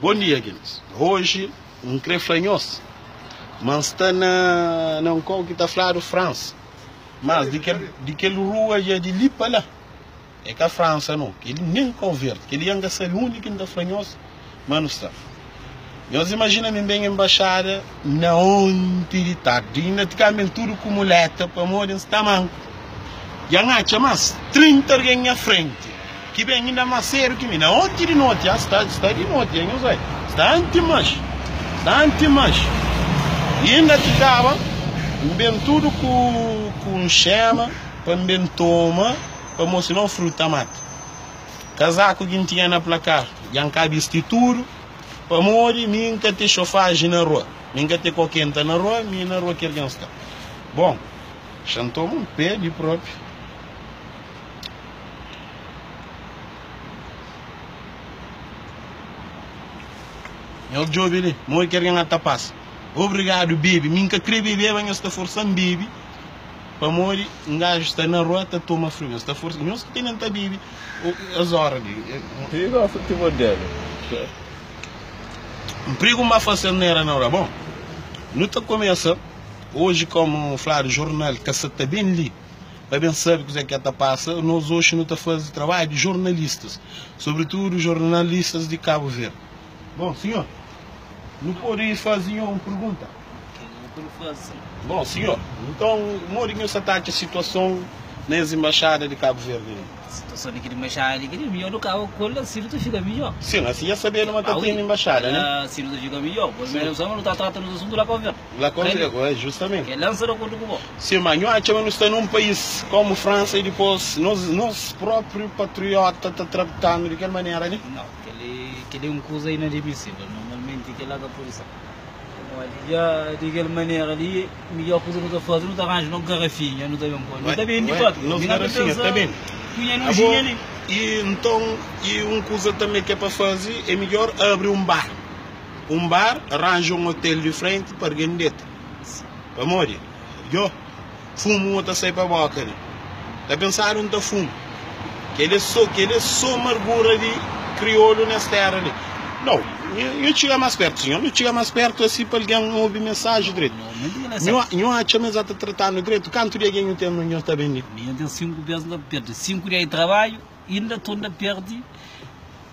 Bon dia gentis, oji N kre fla nhos ma N sta na na un kau ki ta fladu Fransa, mas di kel di kel rua dja di li pa la é ka Fransa no, kel li nen Kau Verdi, kel li dja N ka sabe undi ki N ta fla nhos ma nu sta. Nhos imajina mi N ben enbaxada na onti di tardi, inda ti ka ben tudu ku muleta pamodi N sta manku, dja N atxa mas 30 algen nha frenti. Ki ben inda más sedu ki mi. Na onti di noti, ah, sta, sta di noti, eh, nhos oi, sta anti manxi, sta anti manxi. I inda ti kaba, N ben tudu ku, ku un xema pa N ben toma, pamo sinon friu ta mata. Kazaku ki N tinha na plakar, dja N ka bisti tudu, pamodi mi N ka te xofaji na rua, mi N ka te kokenta na rua, mi na rua ki algen sta. Bon, xa N toma un pé di propi. Nhos djobe li, modi ki algen ta pasa. Obrigadu bebe, mi N ka kre bebeba, nhos ta forsa-m bebe pamodi un gaju sta na rua ta toma friu. Nhos ta forsa, nhos ki tene-m ta bebe es óra li. N prigu N ba fase asnera na rua. Bon, nu ta kumesa oji, komu fladu jornal ka sa ta ben li. Pa ben sabe kuzé ki ta pasa, nos oxi nu ta faze trabadju di jornalistas, sobritudu jornalistas di Kabu Verdi. Bon, sinhor, nu pode faze nho un pergunta? Bon, sinhor, nton modi ki nho sa ta atxa situason na es enbaxada di Kabu Verdi li? Situason di kel enbaxada li, kel-li midjor du kaba ku el, asi nu ta fika midjor. Sin, asi dja sabedu ma ta ten enbaxada, ne? Asi nu ta fika midjor, pur menu sama nu ta trata nos asuntu la Kabu Verdi. La Kabu Verdi, é, justamenti. Kel-la N sta di akordu ku bo. Sin, ma nho atxa ma nu sta nun país komu Fransa i dipôs nos nos própriu patriota ta tratanu di kel manera li? Nau, kel-li kel-li é un kuza inadmisível. Normalmenti kel-la ka pode ser. Pamodi dja di kel manera li, midjór kuza nu ta faze, nu ta ranja nos garafinha, nu ta ben poi, nu ta bende patri. Nos Mi na ta garafinha pensa ta bende. punha Abo, nojinha li. i nton, i un kuza tanbê ki é pa faze, é midjór abri un bar. Un bar, ranja un otel di frenti pa argen deta. Pamodi? Djo, fumu mo ta sai pa boka li. Ta pensadu N ta fumu. Kel é so, kel é so margura di kriolu nes tera li. Nau, nho txiga mas pertu, sinhor. Nho txiga mas pertu asi pa algen obi mensaji dretu. Nho, nho atxa ma es ata tratanu dretu? Kantu dia ki nho ten ma nho ta ben li? Mi nho ten 5 bes N ta perde 5 dia di trabadju, inda tunda perde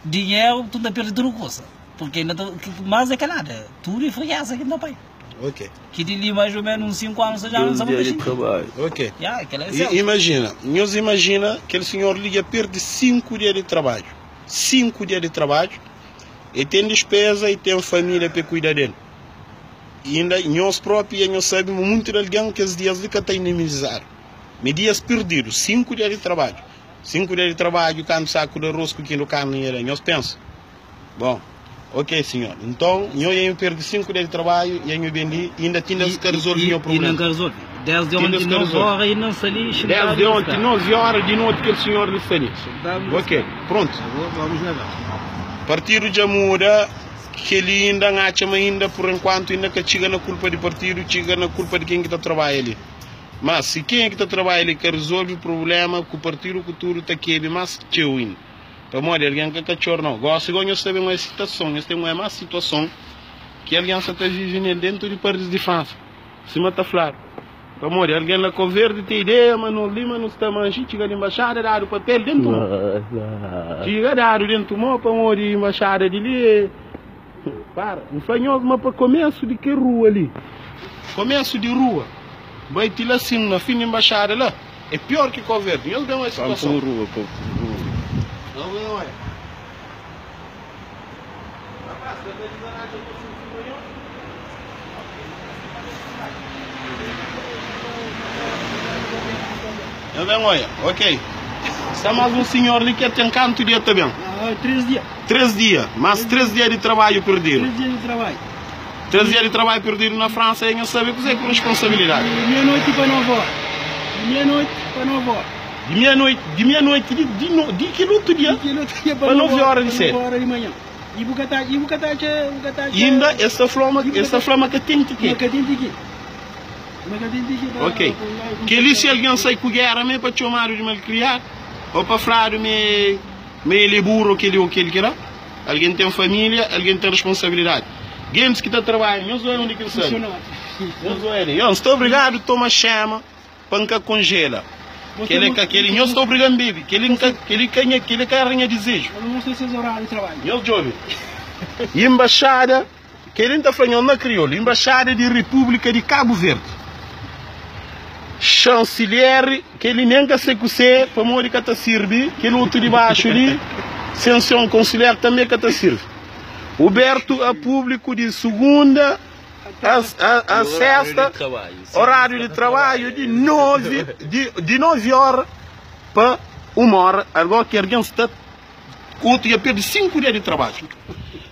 dinheru, tunda perde tudu kusa. Purki inda ta, mas é ka nada, tudu é frikesa ki N ta pai. Ok. Ki di li mais ou menos uns 5 anos já não sabe dia de trabalho. Ok. Ya, kel é certo. Imagina, nhos imagina kel senhor li dja perde 5 dia di trabadju. 5 dia di trabadju, e ten dispeza, e ten família pa e kuida del. E inda nhos propi dja nhos sabe ma munti di algen kes dias li ka ta indemnizadu. Mi dias perdidu, 5 dia di trabadju. 5 dia di trabadju, kantu saku di arroz ku kilu karni nha da? Nhos pensa. Bon, ok sinhor. Nton, nho dja nho perde 5 dia di trabadju, dja nho ben li, inda tinda es ka rezolve nho Inda problema. ka rezolve. Desdi Tinda onti es ka 9 rezolve. ora inda N sta li xintadu Desdi na onti spera. 9 ora di noti kel sinhor li sta li. Xintadu na Ok, spera. prontu. Agora vamos na ver. Partidu dja muda, kel-li inda N atxa ma inda pur enkuantu inda ka txiga na kulpa di partidu, txiga na kulpa di ken ki ta trabadja li. Mas si kenha ki ta trabadja li ka rezolve prubléma ku partidu ku tudu ta kebe más txeu inda. Pamodi algen ka katxor nau. Gosi go nhos ta ben oia sitason, nhos ten oia mas situason ki algen sa ta vive nel dentu di paris di Fransa, sima ta fladu. Pamodi algen la Kau Verdi ten ideia ma nos li ma nu sta manxi txiga di embaxada dadu papel dentu mo. Txiga dadu dentu mo pamodi embaxada di li e Para, N fla nhos ma pa komesu di kel rua li, komesu di rua bai ti la sin na fin di embaxada la, É pior ki Kau Verdi. Nhos ben oia situason. Pampu rua pa rua. Nhos ben oia. Rapaz, ka ta dizanadja nhos sin filma nhos. Nhos ben oia. Ok. Sta mas un sinhor li ki ten kantu dia ta ben? Ah, 3 dia. 3 dia. Mas 3 dia di trabadju perdidu. 3 dia di trabadju. 3 dia di trabadju perdidu na Fransa e nhos sabe kuzê ku responsabilidadi. Di meia noiti pa 9 ora. Di meia noiti pa 9 ora. Di meia noiti, di meia noiti di di no, di kel otu dia. Di kel otu dia pa 9 ora di sedu. Pa 9 ora di manhan. I bu ka ta, i bu ka ta atxa, bu ka ta atxa. Inda es ta fla ma, es ta fla ma ka ten tiketi. Ma ka ten tiketi. Ma ka ten tiketi pa. Ok. Kel-li si algen sai ku géra ma é pa txomadu di malkriadu? Ô pa fladu ma é, ma el é buru ô kel-li ô kel-ki la? Algen ten família, algen ten responsabilidadi. Gentis ki ta trabadja, nhos oia undi ki N sta li. Nhos oia li. Yo, N sta obrigadu toma xema pa N ka konjela. Kel-li ka kel-li. Nhos sta obriga-m bebe. Kel-li N ka, kel-li ka nha, kel-li ka éra nha dizeju. Nhos djobe. Embaxada. Kel-li N ta fla nhos na kriolu, Embaxada di Repúblika di Kabu Verdi, Chanceler, kel-li nen ka se kusé, pamodi ka ta sirbi, kel otu di baxu li, Sension Consular, tanbe ka ta sirbi. Obertu a públiku di sugunda a sesta, oráriu di trabadju di novi di novi óra pa uma óra, algo ki algen sta. Otu dja perde 5 dia di trabadju.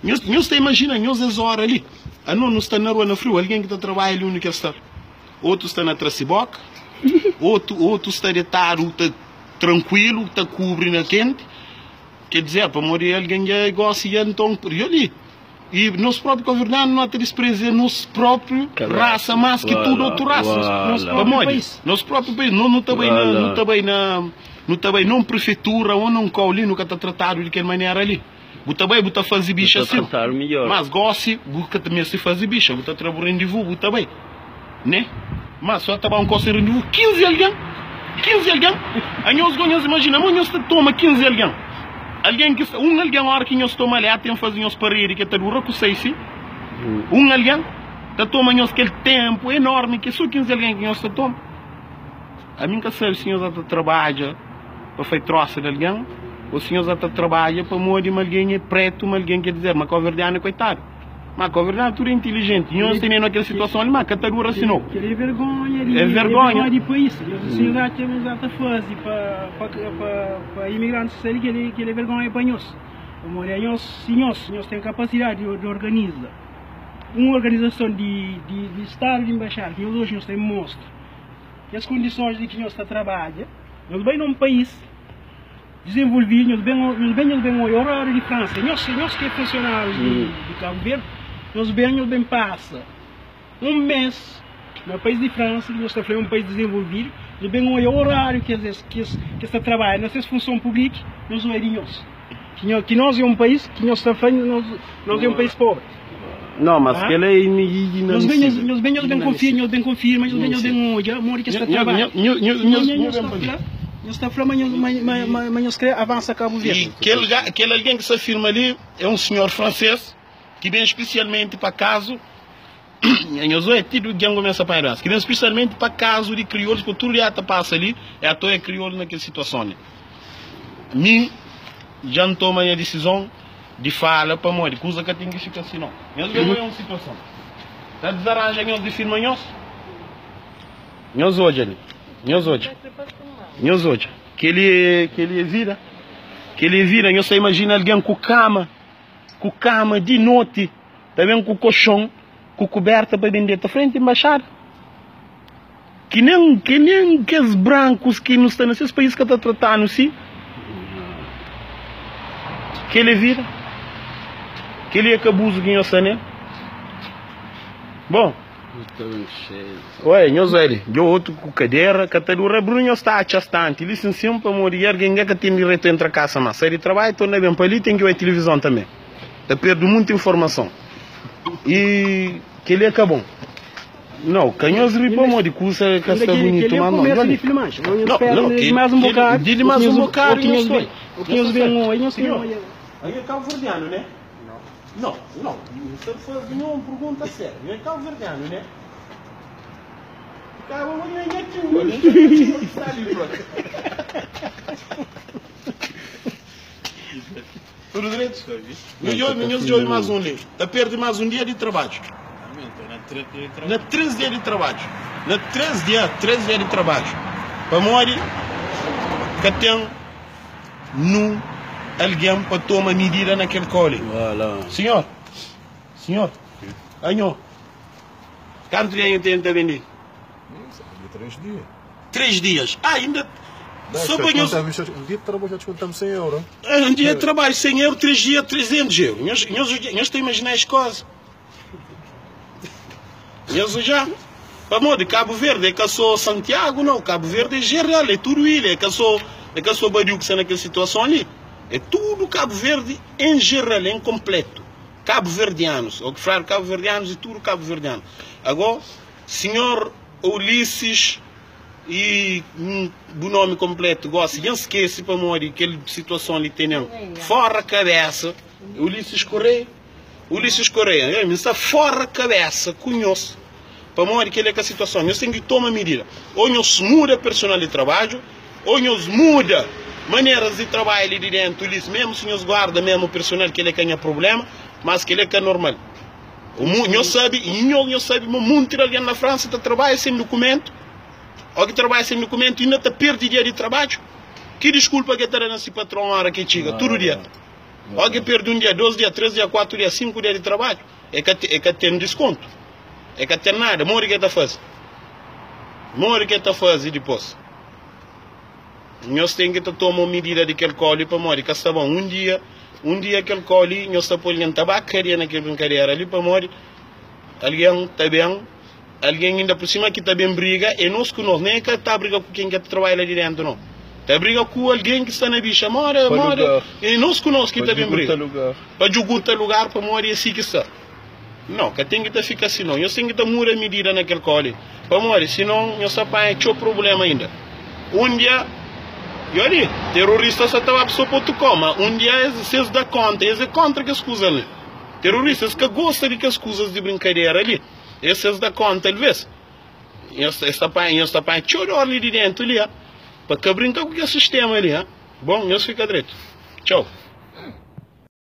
Nhos, nhos ta imajina nhos es ora li? Ano nu sta na rua na friu, algen ki ta trabadja li undi ki el sta? Otu sta na trasiboka, otu, otu sta detadu ta trankuilu, ta kubri na kenti. Ker dizer, pamodi algen dja gosi dja nton, dja li. I nos própi governanti no ta disprezia nos própi rasa más ki tudu otu rasas. Pamodi? Nos própi país. Nos nu ta bai na, nu ta bai na, nu ta bai na un prefeitura ô na un kau li, nu ka ta tratadu di kel manera li. Bu ta bai, bu ta faze bixa sin. Mas gósi bu ka ta meste faze bixa, bu ta tra bu rendivu, bu ta bai. Né? Mas só ta ba un kau sen rendivu, 15 algen, 15 algen. Anhos go, nhos imajina ma nhos ta toma 15 algen. Algen ki sta, un algen ora ki nhos toma el ten faze nhos paredi ki ta dura ku 6 si. Un algen ta toma nhos kel tenpu enormi ki so 15 algen ki nhos ta toma. Ami nka sabe si nhos ta trabadja pa fai trosa di algen ou si nhos ta trabadja pamodi ma algen é pretu, ma algen ker dizer ma kauverdianu é koitadu. Ma kauverdianu tudu é intilijenti. Nhos tene na kel situason li ma ka ta dura si no. Kel é vergonha di É vergonha. di país. Nhos si nhos atxa nhos ata faze pa pa pa pa imigrantis sai di kel kel é vergonha pa nhos. Pamodi anhos si nhos nhos ten kapasidadi di organiza un organizason di di di stadu di embaixada ki nhos oji nhos ta mostra kes kondisons di ki nhos ta trabadja. Nhos bai na un país Dizenvolvidu, nhos ben, nhos ben, nhos ben oia oráriu di Fransa. Nhos, nhos ki é funsionárius di, di Kabu Verdi, nhos ben, nhos ben pasa un mês na país di Fransa, ki nhos ta fla é un país dizenvolvidu, nhos ben oia oráriu ki es, ki es, ki es ta trabadja na ses funson públiki, nhos oia di nhos. Ki nho, ki nos é un país ki nhos ta fla nos, nos é un país pobri. Não, mas Ah? kel-la é Nhos ben, nhos, inadmissível. nhos ben, nhos ben konfia, nhos ben konfirma, nhos ben, nhos ben odja modi ki es ta Nho, nho, trabadja. nho, nho, Nho, nho, nho, nho nhos ben ta pa li. fla, nhos ta fla ma nhos, ma, ma, ma, ma nhos kre avansa Kabu E Verdi. kel, ga- kel algen ki sta firma li é un senhor fransês ki ben spesialmenti pa kazu Nhos oia ti du djan kumesa panha duensa ki ben spesialmenti pa kazu di kriolus pa tudu dia ta pasa li é atoa é kriolu na kel situason li. Mi dja N toma nha disizon di fala pamodi kuza ka ten ki fika si no. Nhos ben oia un situason ta dizaranja nhos di firma nhos. Nhos odja li, nhos odja, nhos odja. Kel-li kel-li é vida, kel-li é vida. Nhos ta imajina algen ku kama, ku kama di noti, ta ben ku koxon, ku kuberta pa ben deta frenti embaxada. Ki nen, ki nen kes brankus ki nu sta na ses país ka ta trata-nu si. Kel-li é vida. Kel-li é ka abuzu ki nhos sta nel. Bon. Oi, nhos oi, djo otu ku kadera ka ta dura Bruno nhos ta atxa stanti li sin sin pamodi i argen ka ten direitu entra kasa mas sai di trabadju torna ben pa li ten ki bai tilivizon tanbe ta perdi munti informason i keli é ka bon nau ka nhos ri pamodi kusa ka sta bunitu mas nau nau nau kel di li mas un bokadu nhos foi Aí é cabo-verdiano, né? Não, não, N sta faze nho un pergunta sériu. Nho é kauverdianu, né? Kaba bo nho é nha tiu, bo nha tiu ki sta li propi. Tudu dretu? Nho djobe, nho djobe más un li. Ta perde más un dia di trabadju. Na 3 dia di trabadju. Na 3 dia, 3 dia di trabadju. Pamodi ka ten. Nun algen pa toma midida na kel kau li. Sinhor, sinhor, anho, kantu dia nho ten ta bende? Três dias. Três dias. Ah, inda só pa nhos. Um dia de trabalho já descontamos 100 euros. Um dia de trabalho, 100 euros, 3 dias, 300 euros. Nhos, nhos, nhos ta imaginar es koza. Nhos já. Pamodi Cabo Verde é ka só Santiago não, Cabo Verde é geral, é tudo ilha, é ka só, é ka só badiu ki sta na kel situason li. É tudu Kabu Verdi en jeral, en konpletu. Kabuverdianus, o ki fladu kabuverdianus e tudu kabuverdianu. Ago, sinhor Ulisses e bu nomi konpletu gosi dja N skese pamodi kel situason li tene-m fora kabesa. Ulisses Correia, Ulisses Correia, mi N sta fora kabesa ku nhos pamodi kel-li é ka situason. Nhos ten ki toma midida. Ô nhos muda personal di trabadju, ô nhos muda maneras di trabadja li di dentu li, mésmu si nhos guarda mésmu personal, kel-li é ka nha prubléma, mas kel-li é ka normal. Nhos sabe, nho nhos sabe ma monti di algen na Fransa ta trabadja sen dukumentu, ô ki trabadja sen dukumentu inda ta perde dia di trabadju. Ki diskulpa ki el ta da na si patron óra ki el txiga? Tudu dia. Ó ki perde un dia, dos dia, três dia, kuatu dia, sinku dia di trabadju, el ka el ka ten diskontu. El ka ten nada. Modi ki el ta faze? Modi ki el ta faze dipôs? Nhos ten ki ta toma un midida di kel kóli pamodi ka sta bon. Un dia, un dia kel kóli nhos ta poi algen ta ba kadia na kel brinkadera li pamodi algen ta ben, algen inda pur sima ki ta ben briga é nos ku nos. Nen ka ta briga ku ken ki ta trabadja la di dentu no. Ta briga ku algen ki sta na bixa. Moda, moda é nos ku nos ki ta ben briga. Pa djuguta lugar pamodi é si ki sta. Nau, ka ten ki ta fika si nau. Nhos ten ki ta muda midida na kel kau li. Pamodi? Sinon nhos ta panha txeu prubléma inda. Un dia, i oli, teroristas sa ta ba so pa otu kau, ma un dia es, si es da kónta, es é kóntra kes kuza li. Teroristas, es ka gosta di kes kuzas di brinkadera li. Es, si es da kónta, alvês, nhos, es ta panha, nhos ta panha txeu dór li di déntu li, ha, pa ka brinka ku kes sistéma li, ha. Bon, nhos fika dretu. Txau.